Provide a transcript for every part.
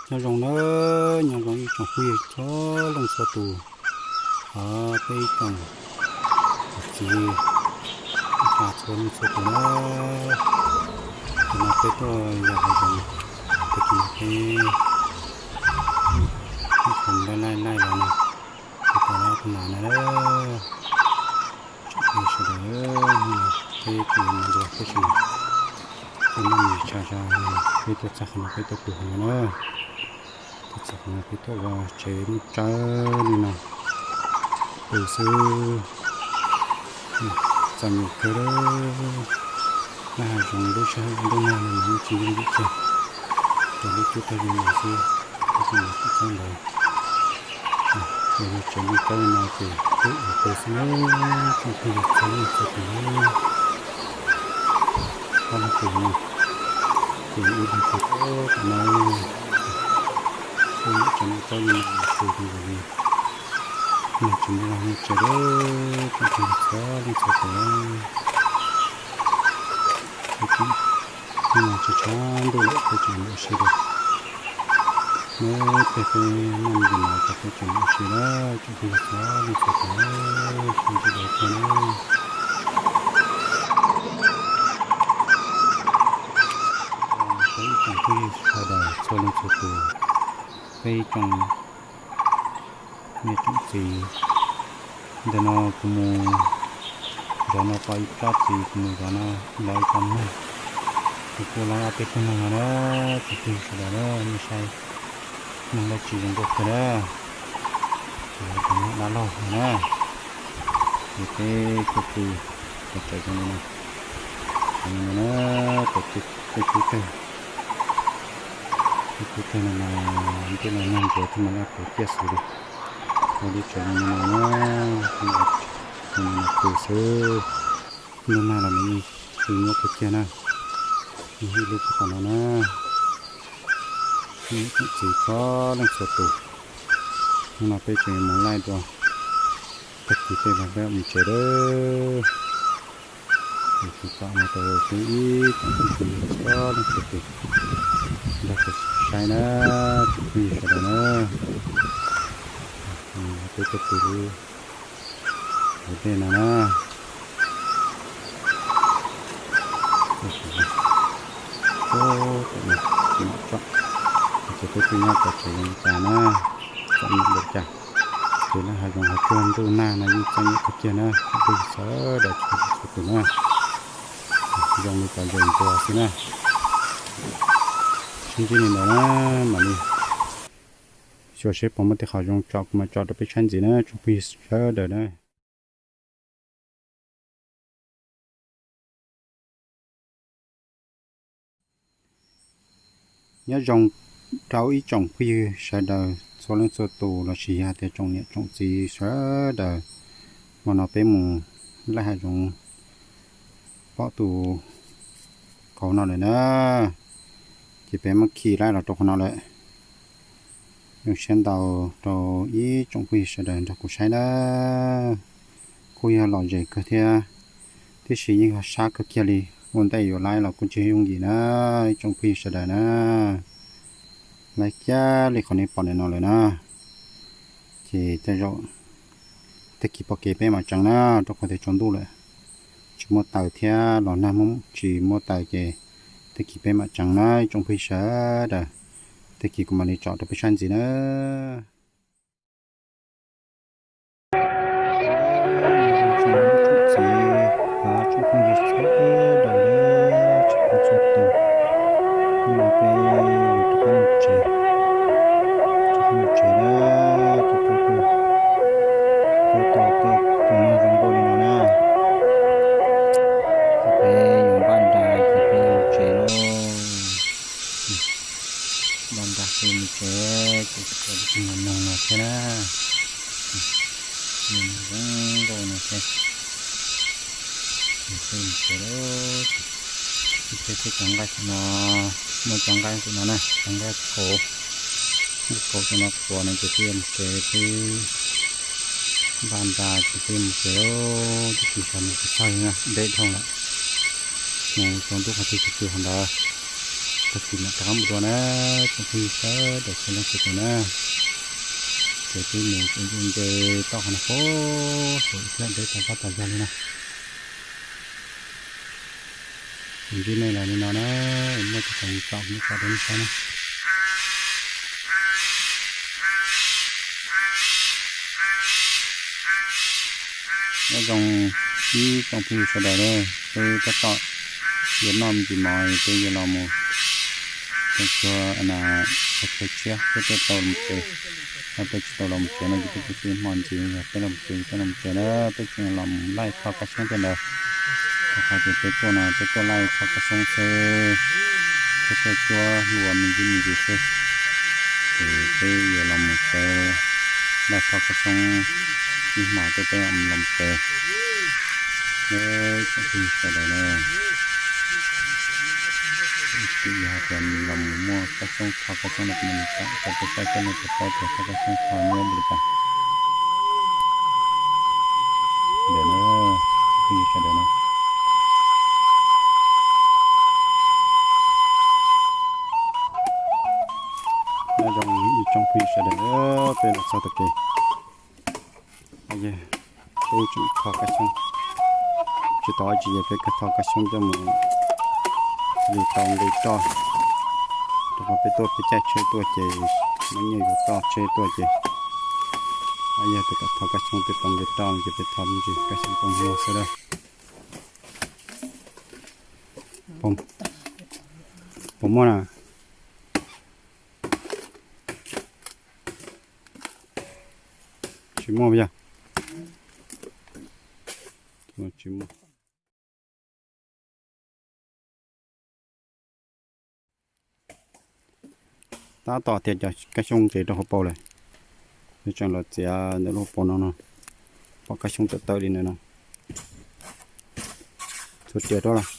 Nyob zoo nawb, nyob zoo ib tsoom phooj ywg txhua leej txhua tus, thov peb ib tsoom niam txiv txhua leej txhua tus nawb. Tam no peb tuaj yos hav zoov, tag kis no peb ib qho laij laij laij los no, peb tuaj lab tag nas na. Tsoom phooj ywg sawv daws, peb tseem mus dua peb tseem, peb noj mis tshais tso, peb tuaj txog qhov no peb tuaj pw qhov no na. Tuaj txog qhov no peb tuaj ua tsev muaj tsawb li no pw xwb. Txom nyem kawg li. Laj hav zoov lub sij hawm ntuj nag no mas yeej tsis yooj yim kiag, ces lub cuab tag li no xwb, tab sis mas txhob ntawd, ces yog tsev muaj tsawb li no ces peb ua pw xwb na, tsoom phooj ywg txhua leej txhua tus na. Ob leeg pw no, ces ib leeg pw tom no, peb nyob tsev muaj tsawb li no pw zoo nkaus li neeg tsis muaj vaj muaj tsev li, tsoom phooj ywg txhua leej txhua tus. Peb tseem, hnub no tshav tshav ntuj lawm peb tseem mus ua si lawm. Neb peb, peb noj me ntsis no ces peb tseem mus ua si lawm, tsoom phooj ywg txhua leej txhua tus, sib ntsib dua kiag na. Peb ib tsoom phooj ywg sawv daws txhua leej txhua tus, peb ib tsoom niam tsoom txiv, ntawm no kuv mus zov no tau ib tsob txiv, kuv mus zov no lawv ib co neeg, kuv kuj lawv ob peb tug neeg no na, tsoom phooj ywg sawv daws na, nej saib neeg dab tsi zoo nkauj kawg na, ces yog tus neeg dab laug no na, ces peb tuaj pw pov tsawg zoo li no, zoo li no na, peb pw tag, peb pw tag no mas ntuj los nag ntsuav thiab mas laj puv ciaj xwb li, ua li tsev zoo li no na, zoo li no pw xwb, ntuj nag los nws yeej pw nyuaj kawg kiag na, ib lub pw tom no na. Tsoom txiv txhua leej txhua tus, hnub no peb tseem mus laij dua, tag kis peb los peb mus tsev lawm. Ces tsis tom no rau peb ib tsoom phooj ywg txhua leej txhua tus nrog kuv saib na, tsoom phooj ywg sawv daws na. Peb tuaj pw lub hauv dej no na. Peb tseem, peb tseem nyob pov tseg zoo li cas na, txom nyem npaum cas. Ces lub hav zoov hav tsuag ntuj nag no yeej txom nyem kawg kiag na, tsoom phooj ywg sawv daws txhua leej txhua tus na. Zoo li cov ntses npua xwb na. Sib ntsib li ntawd na, mam li xyuas seb puas muaj tej qhov zoo tsom kuv mam tsom rau peb saib ntxiv na tsoom phooj ywg sawv daws na. Nyob zoo rau ib tsoom phooj ywg sawv daws txhua leej txhua tus lossis yog tias tsoom niam tsoom txiv sawv daws. Hmo no peb mus laij hav zoov pom tus kauv no lawm na, ces peb muab khi laij los rau qhov no lawm. Zoo siab ntau rau ib tsoom phooj ywg sawv daws nrog kuv saib na. Kuj yog lom zem kawg thiab, tiam sis yeej yog sab kawg kiag li, ua ntej yuav laij los kuj tsis yooj yim na, ib tsoom phooj ywg sawv daws na. Laij kiag li qhov nej pom ntawm no lawm na, ces tej zaum tag kis pom kev peb mam tseev na, rau qhov tias tsaus ntuj lawm, tsis muaj taws thiab los nag muaj tsis muaj taws ces tag kis peb mam tseev na ib tsoom phooj ywg sawv daws. Tag kis kuv mam li tsom rau peb saib ntxiv na. Tsoom phooj ywg sawv daws, tsoom phooj ywg txhua tus, hnub no peb yuav rov qab mus tsev, rov qab mus tsev na, tus phooj ywg, peb tau tej tus neeg zoo nkauj li no na, ces peb yuav npaj nra ces peb mus tsev lauj. Npaj nra peb mus tsev, ces tau tus neeg no thiab na, neeg zoo nkauj no thiab. Ces peb mus tsev lauj. Peb tuaj cov nqaij no, muaj cov nqaij ntawm no na, cov nqaij kauv, nqaij kauv ntawm no quav no ces peb yuav mus tsev peb npaj nra ces peb mus tsev lauj. Tag kis sawv mus tsis txog li na, deb dhau lawm. Tsaus ntuj qhov twg ces pw qhov ntawd. Tag kis mam rov qab mus dua na, tsoom phooj ywg sawv daws txhua leej txhua tus na. Ces peb mus nce toj qhov no puag saum ib pliag deb tas zog tas zog li no. Kuv ntsib nej los li no na, muaj tej qhov tsom kuv muab tso rau nej saib na. Nyob zoo ib tsoom phooj ywg sawv daws na, peb tab tom yuav noj me ntsis mov peb yuav los mus tsuag tsuag na, tsuag tsuag tshiab peb thiaj tau los tsev. Yog peb tsis tau los mus tsev no ces peb tsis tau hmo ntxiv, yog peb los mus tsev peb los mus tsev na, peb tseem los mus laij tho kab xyoob tej ntawd. Rau qhov tias peb tuaj no peb tuaj laij tho kab xyoob xwb, peb tuaj cuab hlua me ntsis me ntsis xwb. Ces peb yuav los mus tsev, laij tho kab xyoob ib hmos tej peb mam los mus tsev. Peb tsoom phooj ywg sawv daws na, tsis yog tias los mus muaj kab xyoob tho kab xyoob no kuv mam li tsom rau peb saib seb nej puas paub tias tho kab xyoob tho nyob npaum li cas. Ntawm na, phooj ywg sawv daws na. Nyob zoo ib tsoom phooj ywg sawv daws, peb los txog tag kis, tub tseem tho kab xyoob, tsis tau dab tsi ces peb kawg tho kab xyoob coj mus li tau nqi roj. Rau qhov peb tuaj peb caij tsheb tuaj ces muaj nyiaj yuav toj tsheb tuaj ces yog peb kom tho kab xyoob peb tau nqi roj no ces peb tho me ntsis kab xyoob tau muag xwb lawm. Puas muaj na? Tsis muaj yog? Tsis muaj. Tab tom tias cov kab xyoob ntses rau hauv paus lawm, nws tseem los txiav ntawm lub hauv paus no no, pom kab xyoob tawm tawm li ntawm no. Txhua tias rau lawm,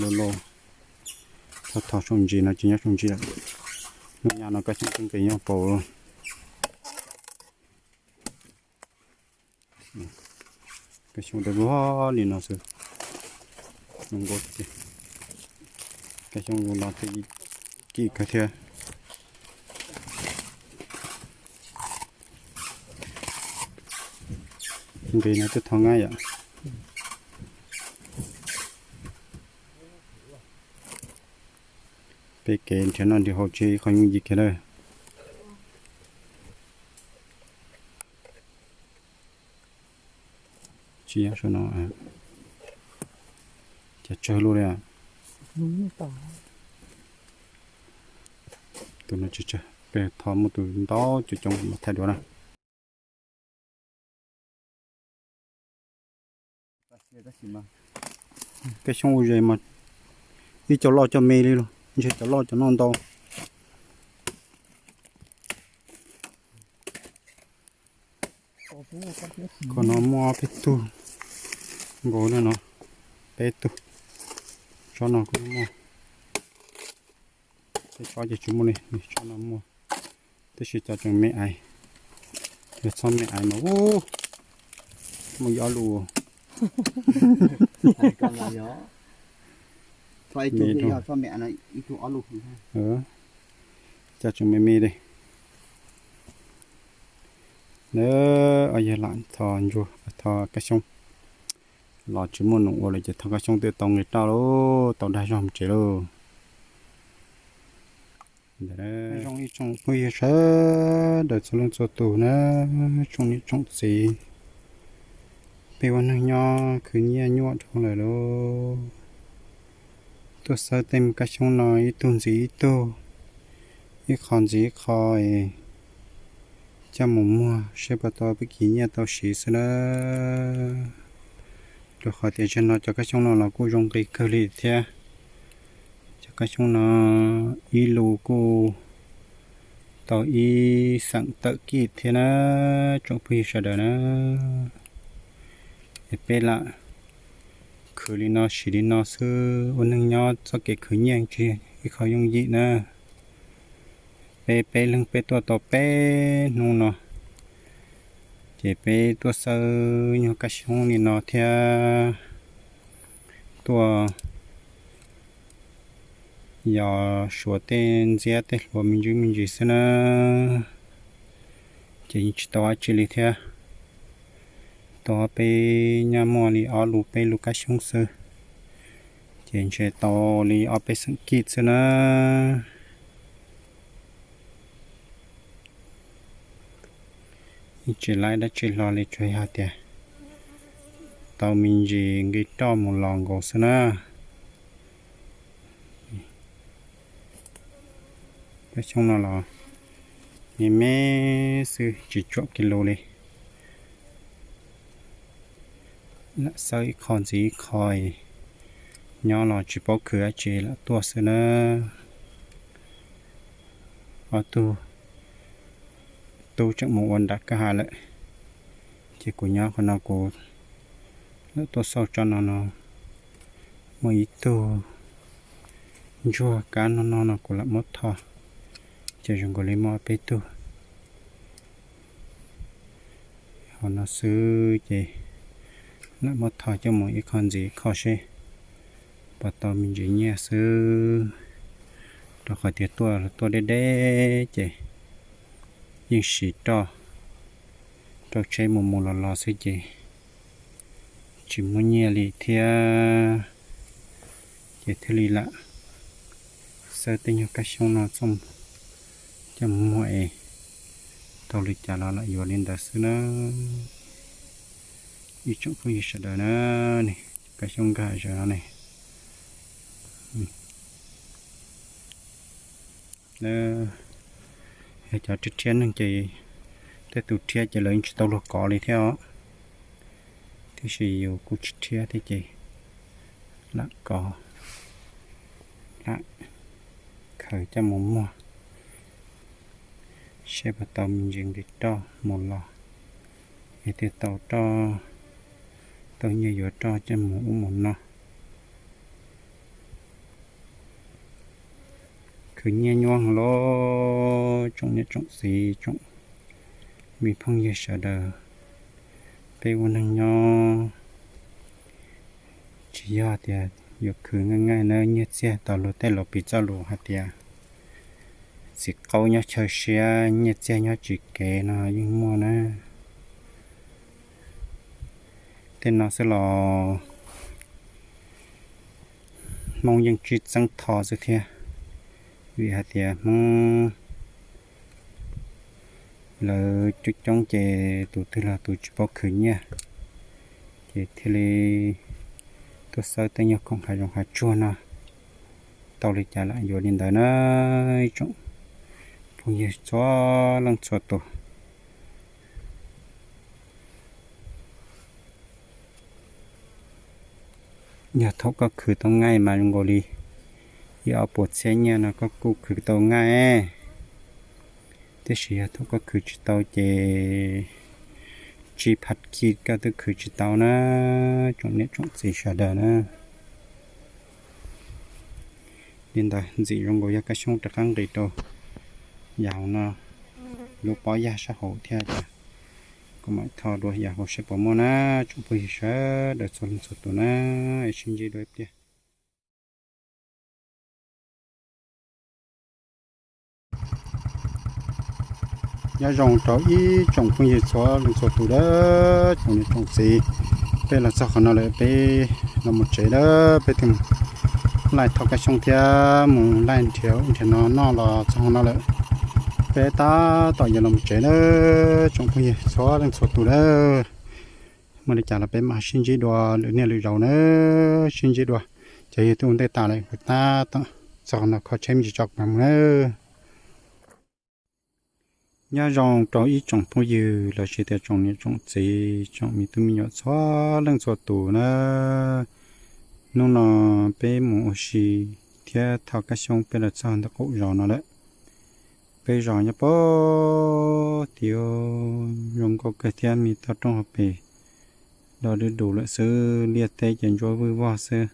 loj loj, thov thov saum ntsis no tsis nyob saum ntsis lawm. Hnub nyoog no kab xyoob tseem nqis nyob paus. Kab xyoob dawb vog li no xwb. Zoo nkauj tiag. Kab xyoob zoo no thiaj kim kawg thiab. Nqis no twb thov nqaij yom. Peb kev nrhiav noj nrhiav haus tsis yog ib qho yooj yim kiag lawm. Tsis yog saum no, cas tsawg lub li. Tus no tsis tsawg, peb thov muaj tus ntau coob coob mas thaij dua na. Kab xyoob ua zes mas ib co loj co me li los ntshe cov loj cov noj ntau. Qhov no muaj peb tug nkaus na no, peb tug. Tsob no kuj muaj, peb tsob ces tsis muaj li, tsob no muaj. Tab sis cov tseem me aiv, yog txhob me aiv mas ub, muaj ib ob lub. Cov tseem me me li. Lawv yog lam tho ntsuag tho kab xyoob, los tsis muaj num ua lawm ces tho kab xyoob twb tau nqi roj lauj, tau dag zog mus tsev lauj. Zoo ib tsoom phooj ywg sawv daws txhua leej txhua tus na, tsoom niam tsoom txiv, peb ua neeg nyob khwv nyiaj nyuaj dhau lawm lauj. Tuaj xawb tej kab xyoob no ib tug ntxiv ib tug, ib qho ntxiv ib qho, coj mus muag seb puas tau peb kiv nyiaj tau siv xwb na. Rau qhov tias zaum no cov kab xyoob no los kuj zoo nqi kawg li thiab. Cov kab xyoob no ib lus kuj tau ib xeem tawm kij thiab na, tsoom phooj ywg sawv daws na. Es peb lam khwv li no siv li no xwb, ua neeg nyob txoj kev khwv nyiaj tsis yog ib qho yooj yim na. Peb peb leeg peb tuaj tau peb hnub no, ces peb tuaj xawb nyuag kab xyoob li no thiab tuaj yog suav tej ntxiab tej hluas me ntsis me ntsis xwb na, ces yeej tsis tau dab tsi li thiab. Tau peb nyob muaj li ob lub peb lub kab xyoob xwb, ces ntshe tau li ob peb xeem kij xwb na. Yeej tsis laib dab tsi hlo li, tsuas yog tias tau me ntsis nqi roj mus los nkaus xwb na. Kab xyoob no los me me xwb, tsis tshua kis lus li. Lam xawb ib qho ntxiv ib qho, nyob los tsis paub khwv dab tsi lam tuaj xwb na. Ob tug tub tseem mus ua nram kwj ha lawm, ces kuv nyob qhov no kuv lam tuaj xauj tso no no. Muaj ib tug ntsuag kab no no no kuv lam muab tho, ces zoo nkaus li muaj peb tug. Hauv no xwb ces lam muab tho coj mus ib qho ntxiv ib qho seb puas tau me ntsis nyiaj xwb, rau qhov tias tuaj tuaj deb deb ces yeej siv roj rau tsheb mus mus los los xwb ces tsis muaj nyiaj li thiab. Ces thiaj li lam xawb tej nyuag kab xyoob no txhob coj mus muag es tau li cas los lam yuav li ntawd xwb na. Ib tsoom phooj ywg sawv daws na, ne, kab xyoob nkag zaws no ne. Yog cov rhiab rhiab neeg ces tej tus rhiab ces lawv yeej tsis tau luag kov li thiab os. Tiam sis yus kuj tsis rhiab thiab ces lam kov, lam khaws coj mus muag seb puas tau me ntsis nqi roj mus los, es thiaj tau roj, tau nyiaj yuav roj coj mus ub mus no. Khwv nyiaj nyuaj lawm tsoom niam tsoom txiv, tsoom me phooj ywg sawv daws. Peb ua neeg nyob tsis yog tias yuav khwv nqaij nqaij na, nyiaj txiag tau luag tej laus piv txoj lus hais tias txiv qaub nyob chaw siab, nyiaj txiag nyob tsis kev no yeej muaj na. Tej no xwb los Hmoob yeej tsis txeeb tho xwb thiab, vim hais tias Hmoob lawv coob coob ces tus twg los tus tsis paub khwv nyiaj, ces thiaj li tuaj xawb tej nyuag khoom hav zoov hav tsuag no. Tau li cas lam yuav li ntawd na, ib tsoom phooj ywg txhua leej txhua tus. Yog thaum koj khwv tau nqaij mas zoo nkaus li ib ob puas txhiab nyiaj no koj kuj khwv tau nqaij, tiam sis yog thaum koj khwv tsis tau ces tsib phav kij koj twb khwv tsis tau na, tsoom niam tsoom txiv sawv daws na. Li ntawd ntxim zoo nkaus yog kab xyoob rov qab nqis rau yav hauv no, lub pob yag sab hauv thiab ces kuv mam tho dua yav hauv seb puas muaj na, tsoom phooj ywg sawv daws txhua leej txhua tus na, es sib ntsib dua ib pliag. Nyob zoo rau ib tsoom phooj ywg txhua leej txhua tus dawb, tsoom niam tsoom txiv, peb los txog qhov no lawm peb los mus tsev dawb, peb thiaj mus laij thauj kab xyoob thiab mus laij nrhiav ub nrhiav no noj los txog qhov no lawm, peb tab tom yuav los mus tsev dawb, tsoom phooj ywg txhua leej txhua tus dawb. Muaj li cas los peb mam sib ntsib dua lwm niaj lwm zaus na, sib ntsib dua. Cov yog twb ua ntej tas lawm kuv tab tom txog qhov no kho tsheb me ntsis tso kuv mam mus na. Nyob zoo rau ib tsoom phooj ywg los sis tias tsoom niam tsoom txiv tsoom me tub me nyuam txhua leej txhua tus na. Hnub no peb mus ua si thiab thauj kab xyoob peb los txog ntawm qaum zos no lawm. Peb zos nyob pob tim zoo nkauj kawg thiab me toj roob hauv pes do dub dus lawm xwb, liaj teb ces ntsuab vwj vog xwb.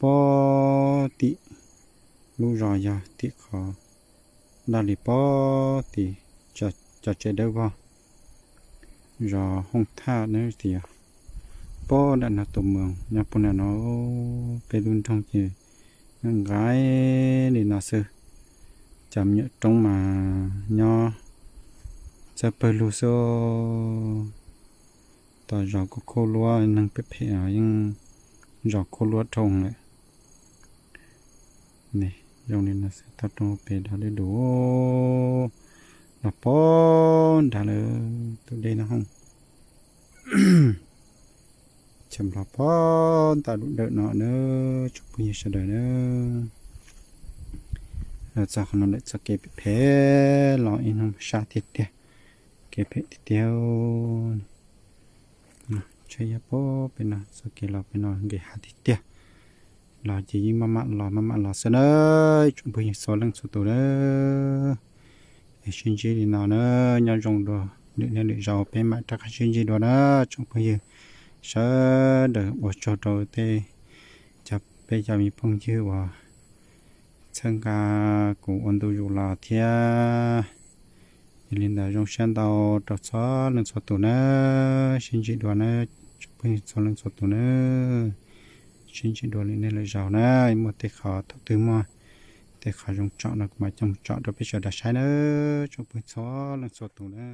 Pob tim lub zos yog tim qhov daj li pob tim cov tsev dawb vog zos Hooj Thaj na tias, pob nram no tus moos nyob puag nram no. Peb lub nroog ces Nqaij li no xwb, cov me nyuam roob mas nyob txawj pawg lug xwb. Tos zos kuj khuj luab, neeg phem phem yeej zos khuj luab dhau lawm. Zoo li no xwb, toj roob pem dog dej dus, los pog nrad lawm tus dej no hooj. Chaw nplog pog nta dum dawm no na, tsoom phooj ywg sawv daws na. Los txog qhov no lawm, txoj kev phem phem los ib hnub sab tiag tiag, kev phem tiag tiag. Tsheb yog pog pem no, txoj kev los pem no nqis hav tiag tiag. Los ces yeej maj mam los maj mam los xwb na, tsoom phooj ywg txhua leej txhua tus na. Es sib ntsib li no na, nyob zoo dua, lwm niaj lwm zaus peb mam rov qab sib ntsib dua na tsoom phooj ywg. Sawv daws ua tsaug rau tej, cov peb cov me phooj ywg uas txhawb nqa kuv ua ntu zus los thiab. Yog li ntawd zoo siab ntau rau txhua leej txhua tus na, sib ntsib dua na, tsoom phooj ywg txhua leej txhua tus na. Sib ntsib dua lwm niaj lwm zaus na, muaj tej qhov thaum twg muaj tej qhov zoo tsom no kuv mam coj mus tsom rau peb sawv daws saib na, tsoom phooj ywg txhua leej txhua tus na.